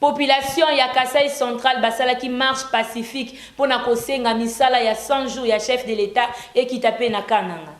Population ya Kasaï Central basalaki marche pacifique mpo na kosenga misala ya 100 jours ya chef de l'Etat ekita mpe na Kananga.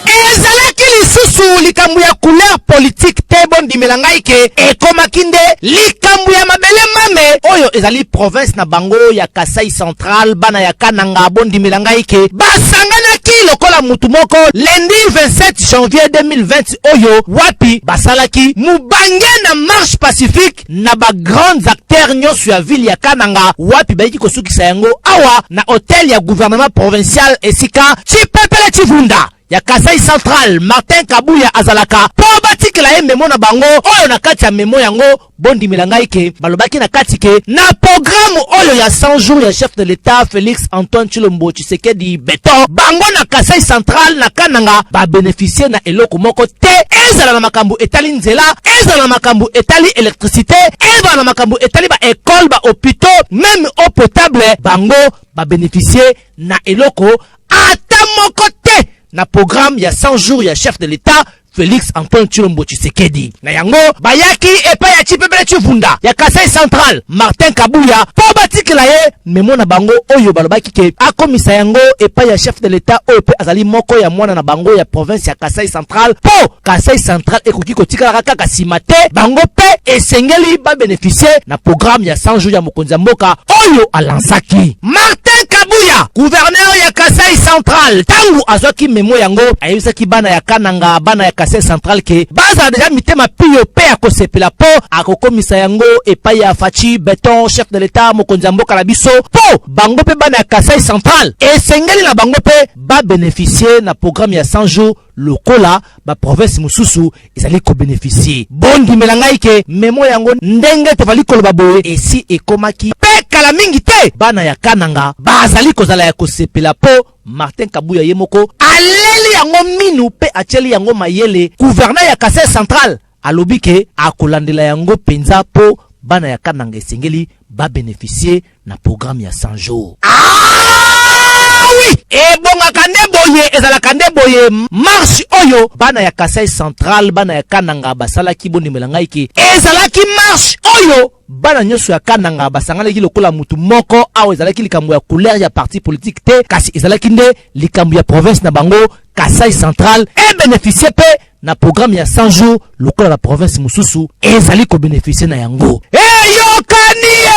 Ezalaki lisusu likambo ya couleur politique te, bondimela ngai ke ekomaki nde likambo ya mabele mame oyo ezali province na bango ya Kasai Central. Bana ya Kananga, bondimela ngai ke basanganaki lokola mutu moko lundi 27 janvier 2020 oyo wapi basalaki mobange na marche pacifique na ba grands acteurs nyonso ya ville ya Kananga, wapi bayiki kosukisa yango awa na hotel ya gouvernement provincial esika Chipepele Chivunda ya Kasai Central Martin Kabuya azalaka, mpo batikela ye memo na bango oyo. Na kati ya memo yango, bondimela ngai ke balobaki na kati ke na programme oyo ya 100 jours ya chef de l'État Félix Antoine Tshilombo Tshisekedi Beton, bango na Kasai Central, na Kananga, babénéficie na eloko moko te, ezala na makambo etali nzela, ezala na makambo etali électricité, ezala na makambo etali baécole, bahôpitaux, même eau potable, bango babénéficie na eloko ata moko te na programme ya 100 jours ya chef de l'État Félix Antoine Tshilombo Tshisekedi. Na yango bayaki epai ya Chipepele Chivunda ya Kasai Central Martin Kabuya mpo batikela ye memo na bango oyo balobaki ke akomisa yango epai ya chef de l'État oyo mpe azali moko ya mwana na bango ya province ya Kasai Central, mpo Kasai Central ekoki kotikalaka kaka nsima te, bango mpe esengeli babénéficie na programme ya 100 jours ya mokonzi ya mboka oyo alansaki. Martin Kabuya, gouverneur ya Kasai Central, ntango azwaki memo yango, ayebisaki bana ya Kananga, bana ya Kasai Central ke bazala deja mitema piyo mpe ya kosepela, mpo akokomisa yango epai ya Fatshi Beton, chef de l'État, mokonzi ya mboka na biso, mpo bango mpe bana ya Kasai Central esengeli na bango mpe babénéficie na programme ya 100 jours lokola baprovince mosusu ezali kobénéficie. Bondimela ngai ke memo yango, ndenge tozali koloba boye, esi ekomaki mpe kala mingi te bana ya Kananga bazali kozala ya kosepela, mpo Martin Kabuya ye moko aleli yango minu mpe atieli yango mayele. Gouverneur ya Kasai Central alobi ke akolandela yango mpenza, mpo bana ya Kananga esengeli babénéficie na programme ya 100 jours. Ah oui, ebongaka nde boye, ezalaka nde boye. Marche oyo bana ya Kasai Central, bana ya Kananga basalaki, bondimela ngai ke ezalaki marche oyo bana nyonso ya Kananga basanganaki lokola mutu moko. Awa ezalaki likambo ya couleur ya parti politique te, kasi ezalaki nde likambo ya province na bango Kasai Central ebénéficie mpe na programme ya 100 jours lokola na province mosusu ezali kobénéficie na yango. Eyokani ye.